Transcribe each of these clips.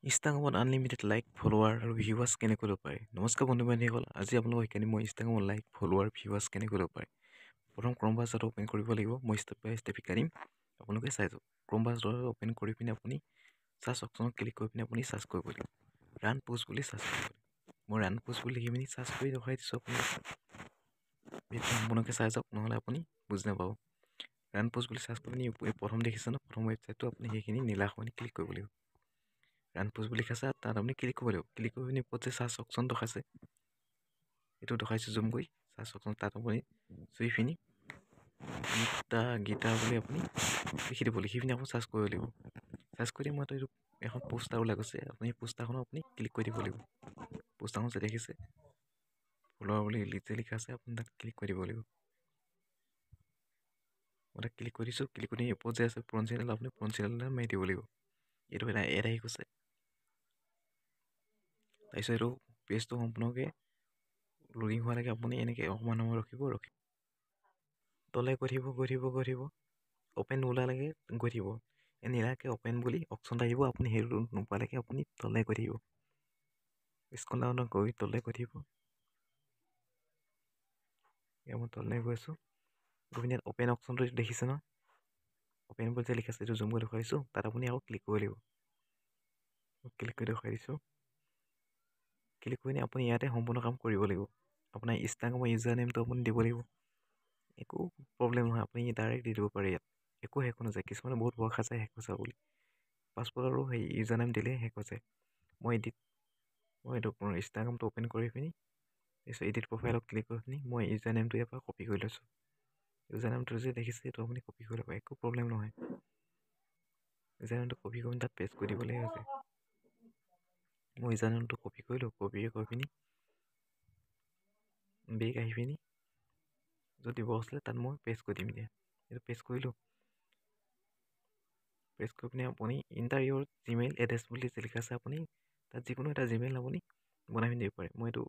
ইনষ্টাগ্ৰামত unlimited like, flower আৰু viewers কেনেকৈ ল'ব পাৰে? নমস্কাৰ বন্ধু বান্ধৱীসকল, আজি আপোনালোকক শিকাই দিম মই ইনষ্টাগ্ৰামত লাইক, ফলোৱাৰ, ভিউৱাৰ্ছ কেনেকৈ ল'ব পাৰে। প্ৰথম ক্ৰম ব্ৰাউজাৰটো অ'পেন কৰিব লাগিব। মই ষ্টেপ বাই ষ্টেপ শিকাই দিম, আপোনালোকে চাই যাওক। ক্ৰম ব্ৰাউজাৰটো অ'পেন কৰি পিনে আপুনি চাৰ্চ অপশ্যনত ক্লিক কৰি পিনে আপুনি চাৰ্চ কৰিব লাগিব, ৰান পোষ্ট বুলি চাৰ্চ কৰিব লাগিব। মই ৰান পোষ্ট বুলি লিখি পিনি চাৰ্চ কৰি দেখুৱাই দিছোঁ, আপোনালোকে ভিডিঅ'টো সম্পূৰ্ণকৈ চাই যাওক, নহ'লে আপুনি বুজি নাপাব। ৰান পোষ্ট বুলি চাৰ্চ কৰি পিনি প্ৰথম দেখিছে ন, প্ৰথম ৱেবছাইটটো, আপুনি সেইখিনি নীলাখনি ক্লিক কৰিব লাগিব। ৰান পোষ্ট বুলি লিখা আছে, তাত আপুনি ক্লিক কৰিব লাগিব। ক্লিক কৰি পিনি ওপৰত যে চাৰ্চ অপশ্যন দেখাইছে, এইটো দেখাইছোঁ জুম কৰি, চাৰ্চ অপশ্যন, তাত আপুনি চুই পিনি গীতা গীতা বুলি আপুনি লিখি দিব। লিখি পিনি আকৌ চাৰ্চ কৰিব লাগিব। চাৰ্চ কৰি মই এইটো এখন পোষ্টাৰ ওলাই গৈছে, আপুনি পোষ্টাৰখনত আপুনি ক্লিক কৰি দিব লাগিব। পোষ্টাৰখন যে দেখিছে, ফলোৱাৰ বুলি যে লিখা আছে, আপুনি তাত ক্লিক কৰি দিব লাগিব। মই তাত ক্লিক কৰি দিছোঁ। ক্লিক কৰি ওপৰত যে আছে পুৰণ চেনেল, আপুনি পুৰণ চেনেল মাৰি দিব লাগিব। এইটো এটা এড আহি গৈছে। তাৰপিছত এইটো পেজটো সম্পূৰ্ণকৈ লোডিং হোৱালৈকে আপুনি এনেকৈ অকণমান সময় ৰখিব। ৰখি তলে গৈ থাকিব, গৈ থাকিব, গৈ থাকিব, অ'পেন নোলালৈকে গৈ থাকিব। এই নীলাকৈ অ'পেন বুলি অপশ্যন এটা আহিব, আপুনি সেইটো নোপোৱালৈকে আপুনি তলে গৈ থাকিব। স্ক্ৰল ডাউন গৈ তলে গৈ থাকিব। এতিয়া মই তলে গৈ আছোঁ। গৈ পিনি ইয়াত অ'পেন অপশ্যনটো দেখিছে নহয়, অ'পেন বুলি যে লিখা আছে, এইটো জুম কৰি দেখুৱাই দিছোঁ। তাত আপুনি আকৌ ক্লিক কৰিব লাগিব। মই ক্লিক কৰি দেখুৱাই দিছোঁ। ক্লিক কৰি আপুনি ইয়াতে সম্পূৰ্ণ কাম কৰিব লাগিব। আপোনাৰ ইনষ্টাগ্ৰামৰ ইউজাৰ নেমটো আপুনি দিব লাগিব। একো প্ৰব্লেম নহয়, আপুনি ডাইৰেক্ট দি দিব পাৰে, ইয়াত একো হেক হৈ নাযায়। কিছুমানে বহুত ভয় খাই যায় হেক হৈ যাব বুলি। পাছপ'ৰ্ট আৰু সেই ইউজাৰ নেম দিলেই হেক হৈ যায়। মই এডিট, মই এইটো ইনষ্টাগ্ৰামটো অ'পেন কৰি পিনি, তাৰপিছত এডিট প্ৰফাইলত ক্লিক কৰি পিনি মই ইউজাৰ নেমটো ইয়াৰ পৰা কপি কৰি লৈছোঁ। ইউজাৰ নেমটো যে দেখিছে, এইটো আপুনি কপি কৰি ল'ব, একো প্ৰব্লেম নহয়। ইউজাৰ নেমটো কপি কৰি তাত পেষ্ট কৰি দিবলৈ হৈছে। মই ইউজাৰ নেমটো কপি কৰিলোঁ। কপি কৰি পিনি বেক আহি পিনি য'ত দিব আছিলে তাত মই পেষ্ট কৰি দিম। এতিয়া এইটো পেষ্ট কৰিলোঁ। পেষ্ট কৰি পিনি আপুনি ইণ্টাৰ ইয়ৰ জিমেইল এড্ৰেছ বুলি যে লিখা আছে, আপুনি তাত যিকোনো এটা জিমেইল আপুনি বনাই পিনি দিব পাৰে। মই এইটো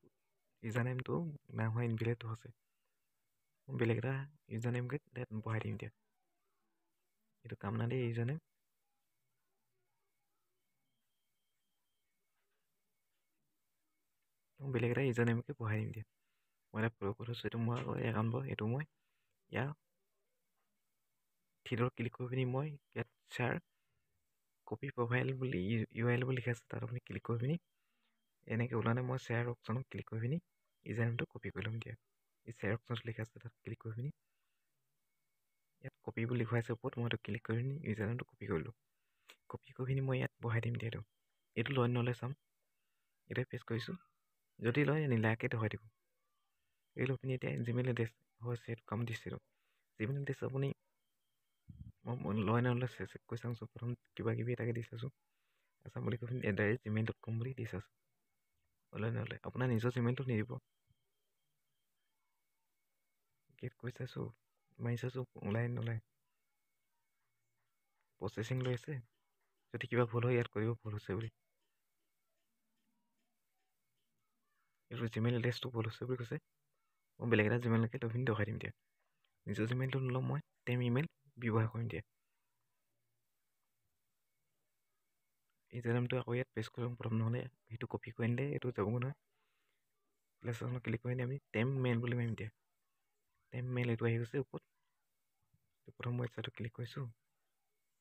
ইউজাৰ নেমটো নাই হোৱা, ইনভেলিডটো আছে, মই বেলেগ এটা ইউজাৰ নেমকে তাত বহাই দিম। এতিয়া এইটো কাম নাই দেই ইউজাৰ নেম। মই বেলেগ এটা ইউজাৰ নেমকে বহাই দিম। এতিয়া মই এটা ফ'ল' কৰি থৈছোঁ, এইটো মই আকৌ একাউণ্ট, এইটো মই ইয়াৰ থ্ৰীডত ক্লিক কৰি পিনি মই ইয়াত শ্বেয়াৰ কপি প্ৰফাইল বুলি ইউ আৰ এল বুলি লিখা আছে, তাত আপুনি ক্লিক কৰি পিনি এনেকৈ ওলালে মই শ্বেয়াৰ অপশ্যনত ক্লিক কৰি পিনি ইউজাৰ নেমটো কপি কৰি ল'ম। এতিয়া এই শ্বেয়াৰ অপশ্যনত লিখা আছে, তাত ক্লিক কৰি পিনি ইয়াত কপি বুলি লিখুৱাইছে ওপৰত, মই এইটো ক্লিক কৰি পিনি ইউজাৰ নেমটো কপি কৰিলোঁ। কপি কৰি পিনি মই ইয়াত বহাই দিম। এতিয়া এইটো লয় নলয় চাম। এইটোৱে পেষ্ট কৰিছোঁ, যদি লয় নীলাকৈ দেখুৱাই দিব। এই লৈ পিনি এতিয়া জিমেইল এড্ৰেছ হৈছে, এইটো কাম দিছিলোঁ জিমেইল এড্ৰেছ। আপুনি মই লয় নলয় চেক কৰি চাওঁচোন। প্ৰথম কিবা কিবি এটাকে দি চাইছোঁ, আছাম বুলি কৈ পিনি @gmail.com বুলি দি চাইছোঁ, লয় নলয়। আপোনাৰ নিজৰ জিমেইলটো নিদিব। গেট কৰি চাইছোঁ, মাৰি চাইছোঁ, ওলাই নোলায়। প্ৰচেচিং লৈ আছে। যদি কিবা ভুল হয় ইয়াত কৰিব ভুল হৈছে বুলি। এইটো জিমেইল এড্ৰেছটো ভুল হৈছে বুলি কৈছে। মই বেলেগ এটা জিমেইলকে লৈ পিনি দেখুৱাই দিম। এতিয়া নিজৰ জিমেইলটো নলওঁ, মই টেম ইমেইল ব্যৱহাৰ কৰিম। এতিয়া এই নামটো আকৌ ইয়াত পেষ্ট কৰিম প্ৰথম, নহ'লে সেইটো কপি কৰি আনিলে এইটো যাবগৈ নহয়। প্লাছ ক্লিক কৰি আমি টেম মেইল বুলি মাৰিম। এতিয়া টেম মেইল এইটো আহি গৈছে ওপৰত। প্ৰথম ৱেবছাইটটো ক্লিক কৰিছোঁ।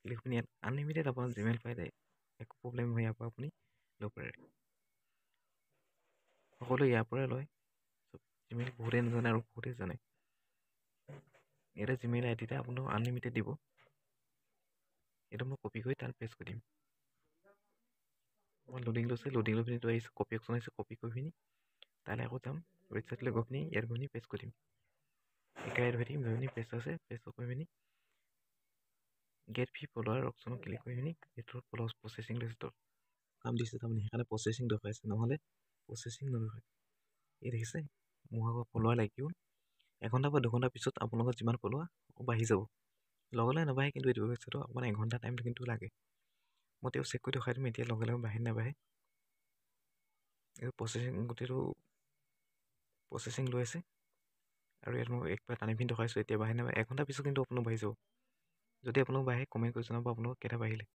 ক্লিক কৰি ইয়াত আনলিমিটেড আপোনাৰ জিমেইল পাই যায়, একো প্ৰব্লেম নহয়। ইয়াৰ পৰা আপুনি ল'ব পাৰে, সকলোৱে ইয়াৰ পৰাই লয় চব জিমেইল। বহুতেই নাজানে আৰু বহুতেই জানে। ইয়াতে জিমেইল আই ডিতে আপোনাক আনলিমিটেড দিব। এইটো মই কপি কৰি তাত পেষ্ট কৰি দিম। মই লোডিং লৈছে, লোডিং লৈ পিনি এইটো আহিছে, কপি অপশ্যন আহিছে। কপি কৰি পিনি তালৈ আকৌ যাম ৱেবছাইটলৈ, গৈ পিনি ইয়াত গৈ পিনি পেষ্ট কৰি দিম। একেৰাহে ধৰি থাকিম, ধৰি পিনি পেষ্ট আছে, পেষ্ট কৰি পিনি গেট ফ্ৰী ফলোৱাৰ অপশ্যনত ক্লিক কৰি পিনি এইটো ফ'ল' প্ৰচেচিং লৈছে, তলত কাম দিছে তাৰমানে, সেইকাৰণে প্ৰচেচিং দেখুৱাইছে, নহ'লে প্ৰচেচিং নদেখুৱায়। এই দেখিছে, মোৰ আকৌ ফলোৱাৰ লাগি গ'ল। এঘণ্টা বা 2 ঘণ্টাৰ পিছত আপোনালোকৰ যিমান ফলোৱাৰ বাঢ়ি যাব, লগে লগে নাবাঢ়ে। কিন্তু এইটো ৱেবছাইটত অকণমান এঘণ্টা টাইম কিন্তু লাগে। মই তেওঁ চেক কৰি দেখুৱাই দিম এতিয়া লগে লগে বাঢ়ে নাবাঢ়ে। এইটো প্ৰচেচিং, গোটেইটো প্ৰচেচিং লৈ আছে। আৰু ইয়াত মই একবাৰ টানি পিনি দেখুৱাইছোঁ, এতিয়া বাঢ়ে নাবাঢ়ে। এঘণ্টাৰ পিছত কিন্তু আপোনালোক বাঢ়ি যাব। যদি আপোনালোক বাঢ়ে, কমেণ্ট কৰি জনাব আপোনালোক কেইটা বাঢ়িলে।